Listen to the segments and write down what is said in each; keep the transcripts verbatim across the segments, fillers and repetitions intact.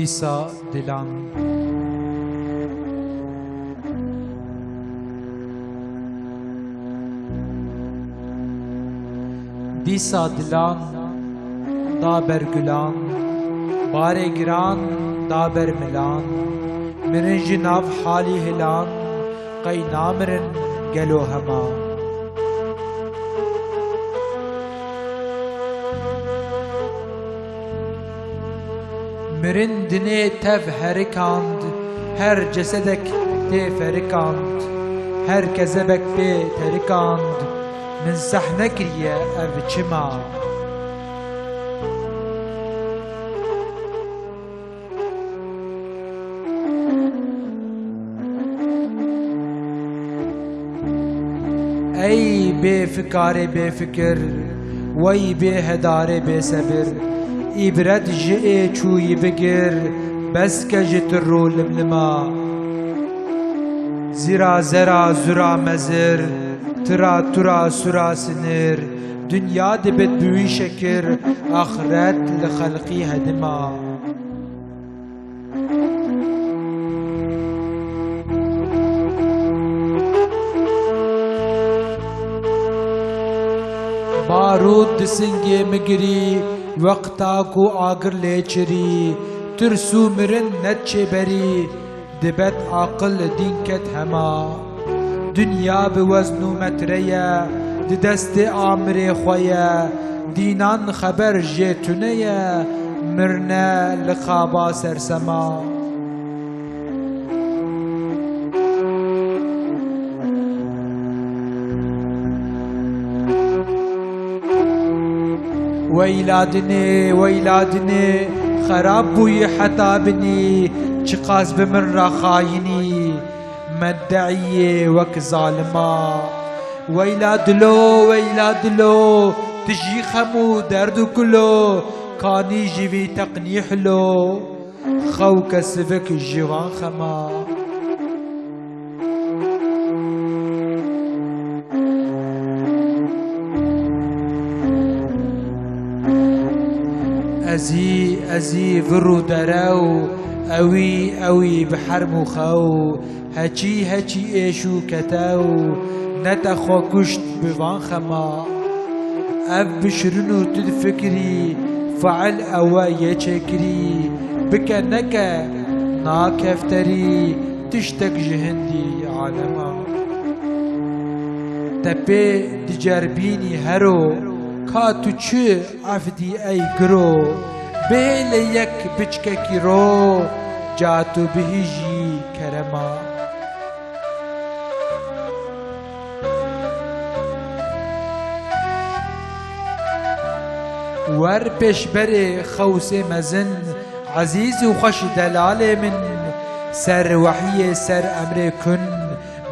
Dîsa dilan. Dîsa dilan da ber gulan, barê giran da ber milan, mirin ji nav halî hilan, qey namirin gelo hema. Mirin dinê tev herikand, her cesedek tê ferikand, her kezebek pê terikand, min sehne kiriye ev çima. Ey bê fikarê bê fikir, wey bê hedarê bê sebir, îbret ji ê çûyî bigir, bes ke ji tir û limlima. Zira zera zura mezir, tira tura sura sinir, dinya dibit bi wî şekir, axiret li xelqî hedima. Barût di singê min girî, wexta ku agir lê çirî, tirs û mirin nediçê berî, dibet aqil dîn ket hema. Dinya bi wezn û metre ye, di destê amirê xwe ye, dînan xeber jê tune ye, mirne li xaba sersema. Weyla dinê, weyla dinê, xerab bûyî heta binî, çiqas bi min re xayinî, meddeiyê wek zalima. Weyla dilo, weyla dilo, tu jî xem û derd û kulo, kanî ji vî teqnî hilo. Xew ke sivik ji van xema. Ezî, ezî vir û derew, ewî, ewî bi herm û xew, heçî, heçî êş û ketew, nete xwe kuşt bi van xema. Ev bişirin û tu difikirî, fail ew e yê çêkirî, bike neke nakefterî, tiştek ji hindî alema. Te pê dicerbînî hero, ka tu çi efdî ey giro, bihêle yek biçkekî ro, ca tu bihîjî kerema. Wer pêşberê xewsê mezin, ezîz û xweş delalê min, ser wehiyê ser emrê kun,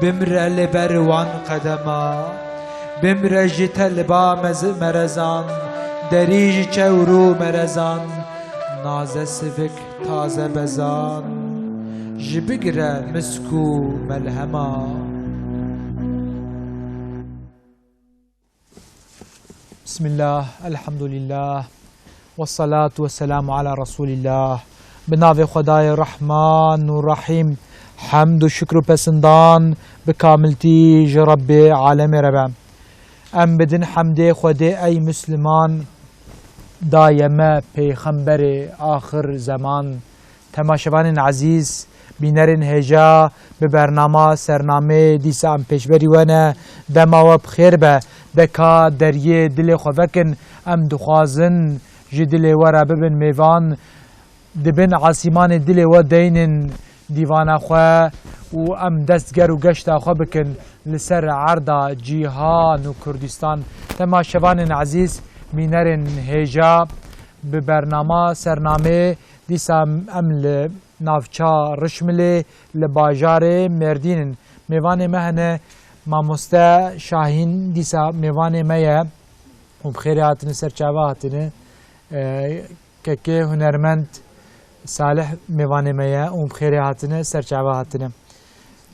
bimre li ber wan qedema. Bimre ji te li ba mez-, merezan, derî ji çewr û merezan, naze sivik taze bezan, ji bigire misk û melhema. Bismillah, elhamdulillah, ve salatu ve selamu ala Resulillah. Bi navê Xwedayê Rahman û Rahîm, hemd û şikr û pesindan bi kamiltî ji Rebbê alemê re be. Em bidin hemdê Xwedê ey Misliman, daye me pêxemberê axir zeman. Temaşevanên ezîz, bînerên hêja, bi bernama Sernamê dîsa em pêşberî we ne. Dema we bi xêr be, deka deriyê dilê xwe vekin, em dixwazin ji dilê we re bibin mêvan. Di bin asîmanê dilê we deynin dîvana xwe û em dest ger û geşta xwe bikin li ser erda cîhan û Kurdistan. Temaşevanên ezîz, bînerên hêja, bi bernama Sernamê dîsa em li navça Rişmilê li bajarê Mêrdîn in. Mêvanê me hene mamoste Şahîn dîsa mêvanê me ye û bi xêrê hatine ser çava hatine. E, kekê hunermend Salih mêvanê me ye û bi xêrê hatine ser çava hatine.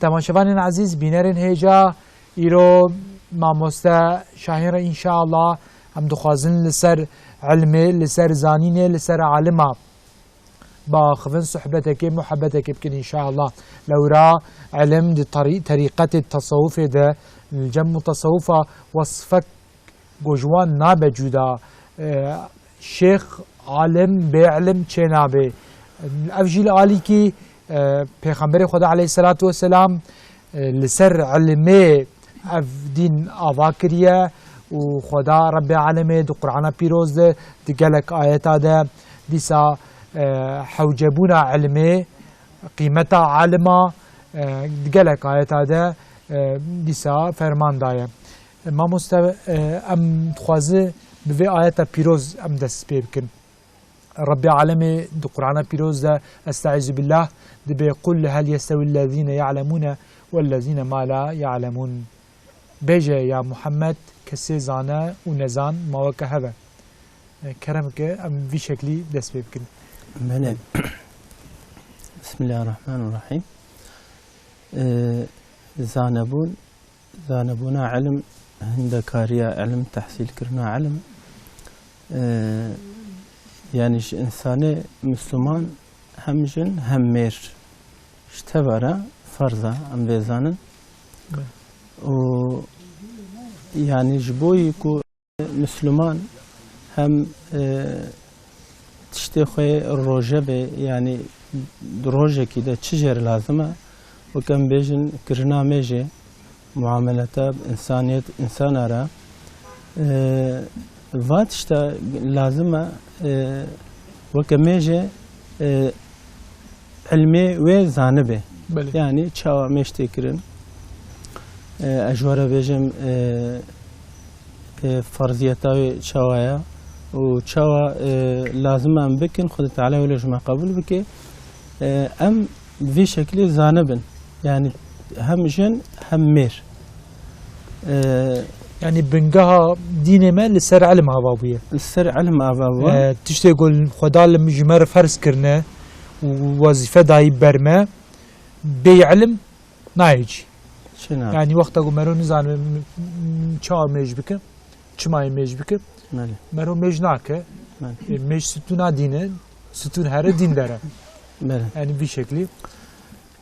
Temaşevanên ezîz, bînerên hêja, îro mamoste Şahîn re înşallah em dixwazin li ser ilmê, li ser zanînê, li ser alima biaxivin, sohbetekê, muhebbetekê bikin înşallah. Lewra ilim di terî-, terîqetê, tesewufê de, li cem mutesewifa, wesfek ku ji wan nabe cuda. E, şêx, alim, bê ilim çê nabe. Ev jî li alîkî, e, Pêxemberê Xweda aleyhisselatu vesselam, e, li ser ilimê ev dîn ava kiriye û Xweda Rebbê Alemê di Qur'ana Pîroz de, di gelek ayeta de dîsa, e, hewcebûna ilimê, qîmeta alima, e, di gelek ayeta de, e, dîsa ferman daye. E, mamoste, e, em dixwaze bi vê ayeta pîroz em dest pê bikin. Rebbê Alemê di Qur'ana Pîroz de, Estaizu billah, dibê, "Qul hel yestewî lezîne ya'lemûne wellezîne ma la ya'lemûn." Bêje ya Muhammed, kesê zane û nezan ma weke hev e. E, kerem ke em vî şeklî dest pê bikin. Belê. Bismillahirrahmanirrahîm. E, zanebûn, zanebûna ilim, hindekariya ilim, tehsîlkirina ilim, e, yanî ji însanê Misliman hem jin hem mêr ji teva re ferz e, em vê zanin. Be. Û yanî ji bo yî ku Misliman hem, e, tiştê xwe rojeve, yanî di rojekî de çi jê re lazim e, weke em bêjin kirina mêjê, muameleta bi însaniyet, însana re, e, va tişta lazim e, e, weke mêjê, e, ilmê wê zanibe. Belê. Yanî çawa mêj tê kirin? E, ez ji we re bêjim, e, e, ferziyeta wê çawa ye û çawa, e, lazim e em bikin, Xwedê Teala wê ji me qebûl bike. E, em vî şeklî zanibin. Yanî hem jin hem mêr. E, Yanî bingeha dînê me li ser ilim ava bûye. Li ser ilim ava bûye. E, tiştê ku Xweda li ji me re ferz kirine û wezîfe dayî ber me, bêyî ilim nayê cî. Çi nayê? Yanî wexta ku mero nizane m-, m-, çawa mêj bike, çima yê mêj bike, Belê. Mero mêj nake. Belê. E, mêj stûna dîn e, stûn here dîn dere. Belê. Yanî vî şeklî.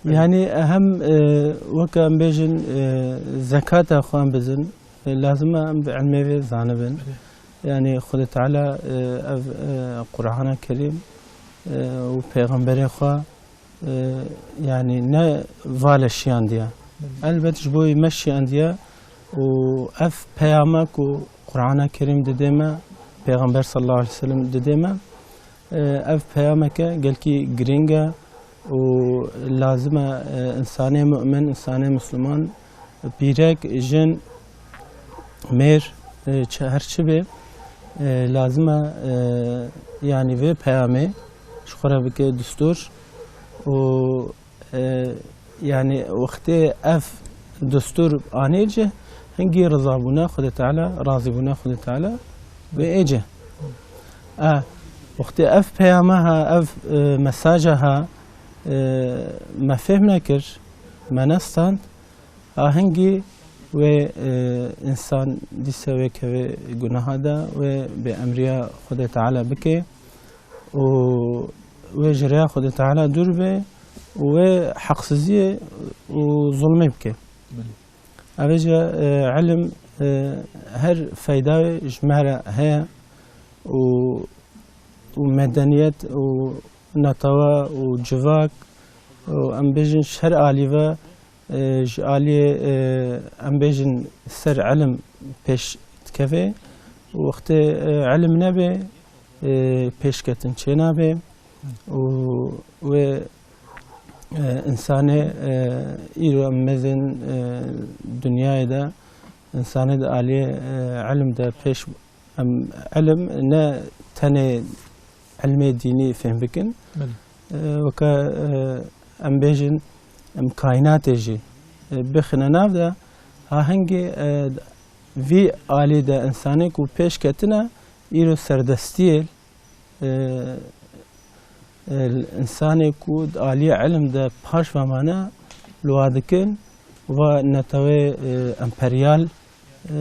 Yanî hem, e, weke em bêjin, e, zekata xwe em bizin, e, lazim e em bi ilmê vê zanibin. Belê. Yanî Xwedê Teala, e, ev, e, Qur'ana Kerîm, e, û Pêxemberê xwe, e, yanî ne vale şiyandiye. Belê. Elbet ji bo me şiyandiye û ev peyama ku Qur'ana Kerîm dide me, Pêxember sallallahu aleyhi ve sellem dide me, e, ev peyameke gelkî girîng e û lazim e, e, însanê mu'min, însanê Misliman, pîrek, jin, mêr, e, çi, her çi be, e, lazim e, e, yanî vê peyamê ji xwe re bike distûr û, e, yanî wextê ev distûr anê cih, hingî rizabûna Xwedê Teala, razîbûna Xwedê Teala wê ê cih. E, wextê ev peyama ha, ev, e, mesaja ha, e, me fêhm nekir, me nestand, ha hingî wê, e, însan dîse wê keve gunaha de, wê bêemriya Xwedê Teala bike û wê ji rêya Xwedê Teala dûr be û wê heqsiziyê û zulmê bike. Belê. Ev jî, e, ilim, e, her feyda wê ji me re heye û, û medeniyet û netewe û civak û em bêjin ji her alî ve, e, ji aliyê, e, em bêjin ser ilim pêş dikeve û wextê, e, ilim nebe, e, pêşketin çênabe û wê, e, însanê, e, îro em mezin, e, dinyayê de însanê di aliyê, e, ilim de pêş, em ilim ne tenê ilmê dînî fêhm bikin. Belê. E, weke, e, em bêjin, em kaînatê jî, e, bixine nav de, ha hingê, e, vî alî de însanê ku pêş ketine, îro serdestiyê, e, e, însanê ku di aliyê ilim de paş ve mane, li wa dikin, va netewê, e, emperyal, e,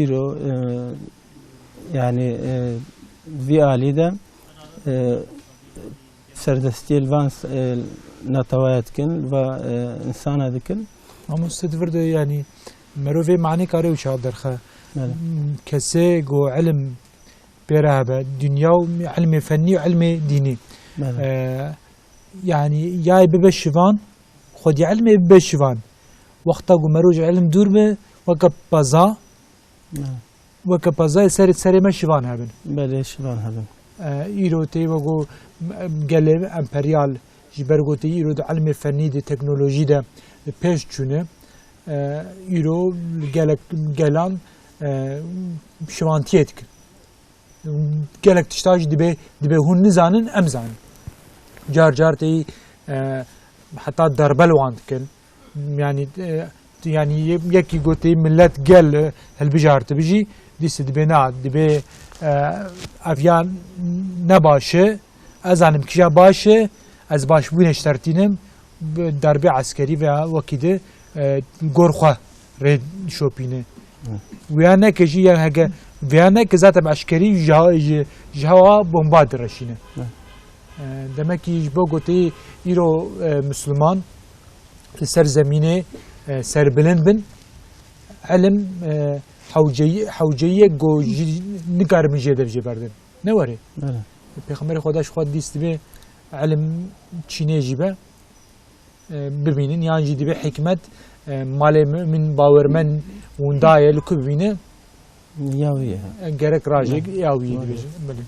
îro, e, yanî, e, vî alî de, e, serdestiyê li van, e, netewaya dikin, li va, e, insana dikin. Mamoste, di vir de, yanî, mero vê manê kare û çawa derxe. Belê. Kesê ku ilim pê re hebe, dinya û ilmê fennî û ilmê dînî. Belê. E, yanî, yayê bibe şivan, xwedî ilmê bibe şivan. Wexta ku mero ji ilim dûr be, weke peza, Belê. Weke pezayê serê, serê me şivan hebin. Belê, şivan hebin. E, îro tê wego, e, gelê emperyal ji ber ku tê îro di ilmê fennî de, teknolojî de pêş çûne. E, îro li gelek gelan, e, şivantiyê dikin. Gelek tişta jî dibê, dibê hûn nizanin, em zanin. Car car tê, e, heta derbe li wan dikin. Yanî, e, yanî ye-, yekî gotê millet gel, e, hilbijartibî jî, dîse dibê na, dibê, e, ev ya ne baş e, ez zanim kîja baş e, ez başbûyînê ji ter tînim, bi darbê eskerî veya wekî di, e, gor xwe rê şopîne. Hı. Veya neke jî, ya heke veya neke zaten eşkerî ji ha-, ji, ji hewa bomba direşîne. Hı. E, demekî ji bo gotê îro, e, Misliman li ser zemînê, e, serbilind bin, ilim, e, hewceyî-, hewceyiyek ku jî nikaribin jê de jê berdin. Ne were? Belê. Pêxemberê Xweda ji xwe dîst dibê ilim çînê jî be, e, bibînin, yan jî dibê hikmet, e, malê mumin bawermen winda ye, li ku bibîne? Ya wî ye. E, gerek rajek Belê. Ya wî ye Belê. dibêjin. Belê.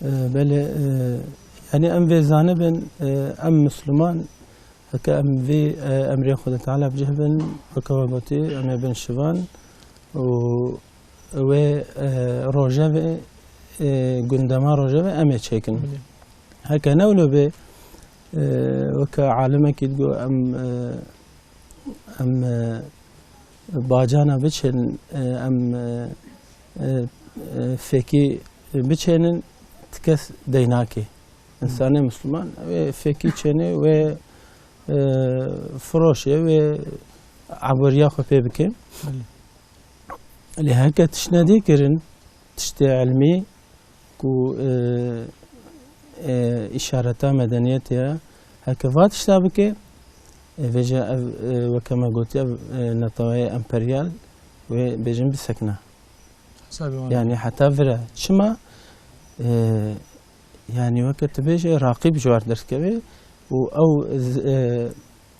E, belê, e, yanî em vê zanibin, e, em Misliman, heke em vê, e, emrê Xwedê Teala bi cih bin, weke we gotî, em ê bin şivan û wê, e, rojevê, e, gundema rojevê em ê çêkin. Belê. Heke ne wilo bê, e, weke alimekî digo em, e, em, e, bacana biçin, e, em, e, e, e, fêkî biçênin, ti kes deynakê. Hı. Însanê Misliman, wê fêkî çênê, wê, e, firoşê, wê eboriya xwe pê bike. Belê. Lê heke tişt nedî kirin, tiştê ilmî ku, e, e, îşareta medeniyetê ye, heke va tişta bike, e, vêje ev, e, weke me gotiye, ev, e, neteweyê emperyal wê bêjin bisekine. Hesabê wan. Yanî heta vire. Çima? E, yanî weke tu bêje raqîb ji war derdikeve û ew z-,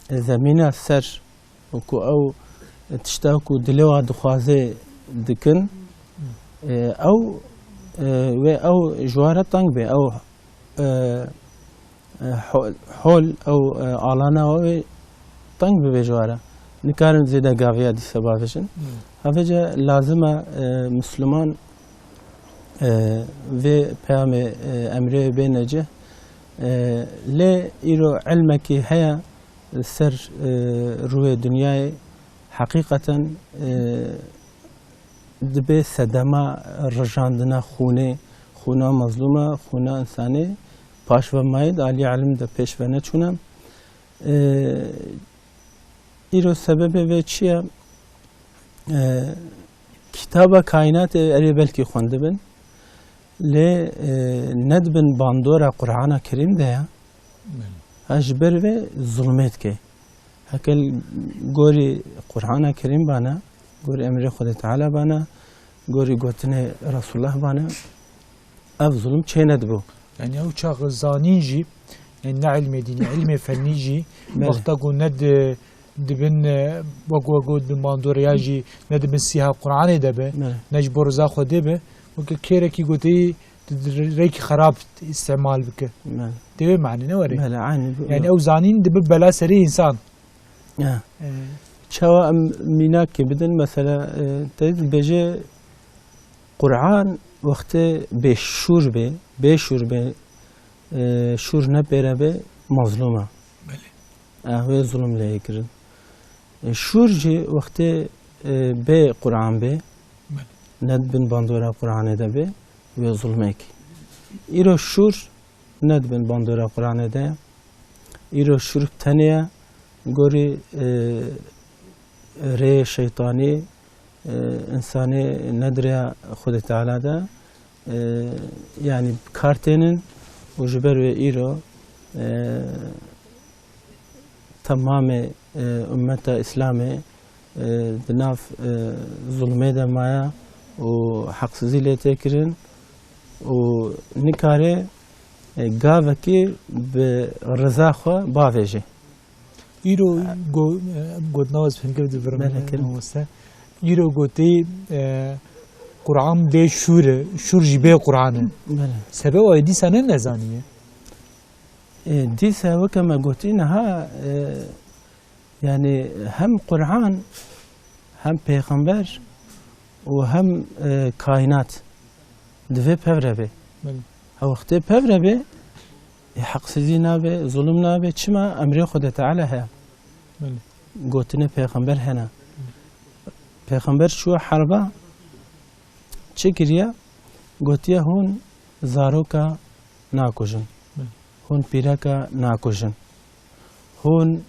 e, zemîna ser û ku ew tişta ku dilê wa dixwaze dikin, e, ew, e, wê ew ji wa re teng bê, ew, e, e, ho-, hol, ew, e, alana wê teng bibe ji wa re. Nikarin zêde gaviya dîse bavêjin. Hmm. Hevêce lazim e, e, Misliman, e, vê peyamê, e, emrê bêne cih. E, lê îro ilmekî heye, li ser, e, rûyê dinyayê heqîqeten, e, dibe sedema rijandina xûnê, xûna mezlûma, xûna însanê, paş ve mayî di aliyê ilim de pêş ve neçûne. E, îro sebebê vê çi ye? E, kitaba kaînatê erê belkî xwendibin, lê, e, ne dibin bandora Qur'ana Kerîm de ye. Belê. Ha ji ber vê zulmê dike. Heke li gorî Qur'ana Kerîm bana, gorî emrê Xwedê Teala bana, gorî gotinê Resulullah bana, ev zulm çê nedibû. Yani ew çax zanîn jî, yani ne ilmê dînî, ilmê fennî jî, Belê. wexta ku ne di, dibin, e, wek, wek got, bin bandora ya jî ne dibin sîha Qur'anê de be, Belê. ne ji bo riza Xwedê be, weke kêrekî goteyî di, di rêkî xerab îstemal bike. Belê. Tê wê manî ne were? Belê, aynî bu. Yani ew zanîn dibe bela serê însan. Ya. E. Çawa em mînakê bidin, mesela, e, te dibêje Qur'an wextê bêşûr bê, bêşûr bê, e, şûr ne pêre bê, mazlûm e. Belê. E, wê zulm lê kirin. E, şûr jî wextê, e, bê Qur'an bê, Belê. ne di bin bandora Qur'anê de bê, wê zulmekî. Îro şûr ne di bin bandora Qur'anê de ye. Îro şûr tenê ye, gorî, e, rê şeytanî, e, însanê ne di rêya Xwedê Teala de, e, yanî bi kar tênin û ji ber wê îro E, temamê, e, ummeta Îslamê, e, di nav, e, zulmê de maya û heqsizî lê tê kirin û nikare, e, gavekî bi riza xwe bavêje. Îro go-, e, gotina ez pingir dibirim, Belê, e, kirim. Mamoste. Îro gotî, e, Quran bê şûr e, şûr jî bê Quran e. Belê. Sebeba wê dîsa ne nezaniye? E, dîsa weke me gotî niha, e, yanî hem Quran, hem pêxember û hem, e, kaînat divê pevre bê. Belê. Hew wextê pevre bê, e, heqsizî nabe, zulm nabe. Çima? Emrê Xwedê Teala heye. Belê. Gotinê pêxember hene. Pêxember çûye herba, çi kiriye? Gotiye, hûn zaroka nakujin. Belê. Hûn pîreka nakujin. Hûn,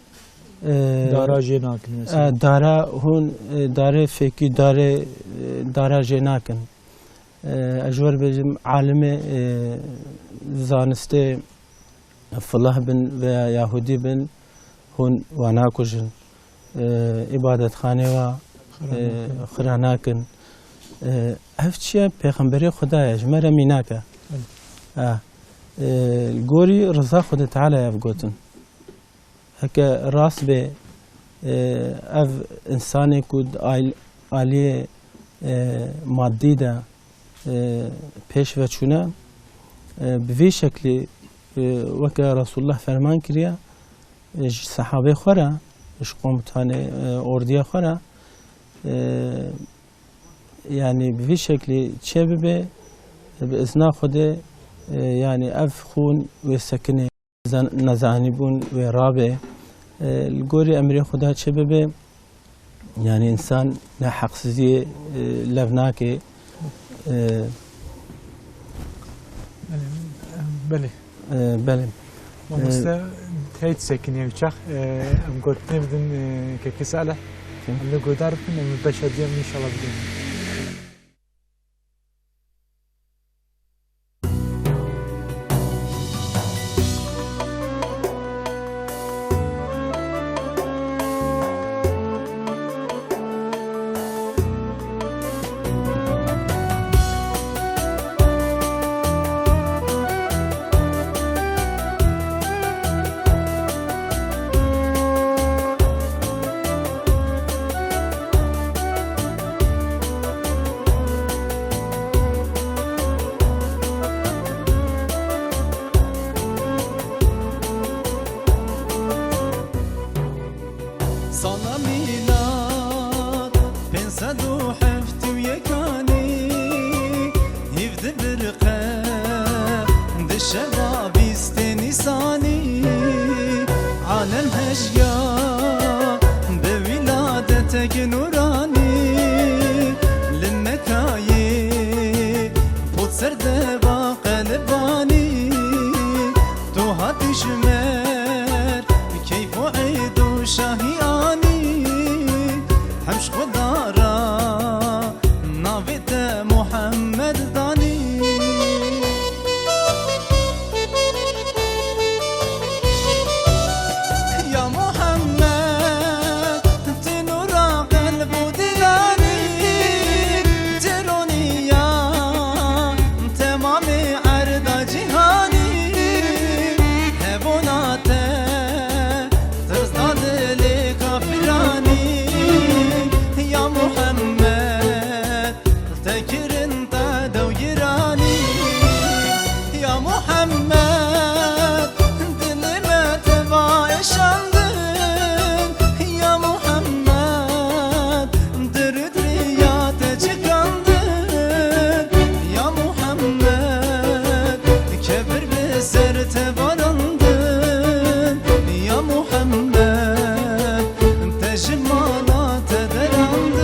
e, Dara jê nakin mesela. E, dara, hûn, e, darê fêkî, darê, e, dara jê nakin. E, ez ji we re bêjim, alimê, e, zanistê, filah bin veya Yahudî bin, hûn wa nakujin. E, îbadetxanê wa, Xira e, nakin. Xira nakin. E, ev çi ye? Pêxemberê Xweda ye, ji me re mînak e. Belê. E, e, li gorî riza Xwedê Teala ye ev gotin. Heke rast bê, e, ev insanê ku di al-, aliyê, e, maddî de, e, pêş ve çûne, e, bi vî şeklî, e, weke Resulullah ferman kiriye, e, ji sehabê xwe re, ji komutanê, e, ordiya xwe re, e, yanî bi vî şeklî çê bibe, e, bi izna Xwedê, e, yanî ev xûn wê sekinê. Zan-, nezanîbûn wê rabe. E, li gorî emrê Xweda çi bibe, yanî însan ne heqsiziyê, e, lev nake. E, Belê, belê. E, belê. Mamoste, E, hey disekiniye çax. E, em gotinê bidin, e, Kekê Salih. Kim? Em li godar bikin, em beşa diye em înşallah bidin. Sala mîlad pênc sed û heft û yekanî, hîvdi birqe di şeva bîstê Nîsanî, alem hejya bi wîladetek nûranî, li Mekayê pot ser deva qelbanî, tu hatî ji me keyf û êd û şahî anî, hem ji Xweda re navê te Muhammed danî. Ya Muhammed, tu nûra qelb û dilanî, tu roniya temamê erda cîhanî, hebûna te tirs da dilê kafiranî. Ya Muhammed, te kirin te dew giranî. Ya Muhammed, dilê me te va êşandin. Ya Muhammed, Dirûd riya te çikandin, ya Muhammed, kevir bi ser te barandin, ya Muhammed, te ji mala te derandin.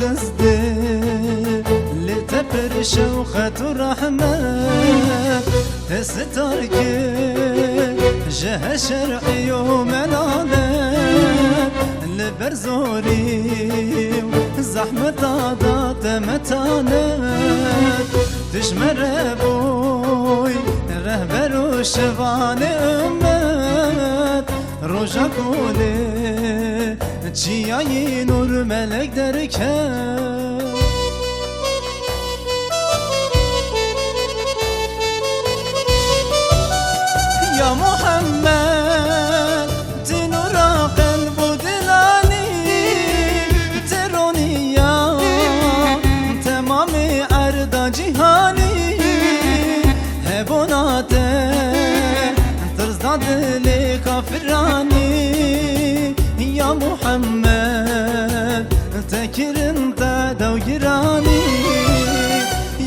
Destê lê te pir şewqet û rehmet, te sitar kir ji heşer û melalet. Li ber zorî û zehmeta da te metanet, tu ji me re bûy rehber û şivanê ummet. Roja ku lê çiyayî nûr melek derket. Ya Muhammed, tu nûra qelb û dilanî, tu roniya temamê erda cîhanî. Hebûna te tirsa dilê kafiranî. Ya Muhammed, te kirin te dew giranî.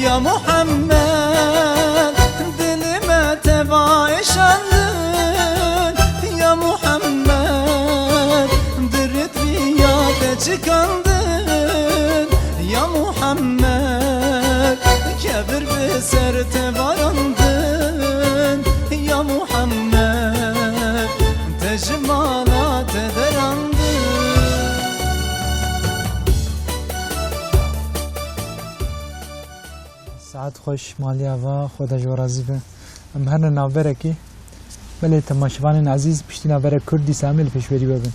Ya Muhammed, dilê me teva êşandin. Ya Muhammed, di ritmiya te çikandin. Ya Muhammed, kevir bi ser te varandin. Ya Muhammed, te ji mala te derandin. Saet xweş, malî ava, Xweda ji we razî be. Em herne navberekî. Belê temaşevanên ezîz, piştî navberek Kurd dîsa em ê li pêşberî we bin.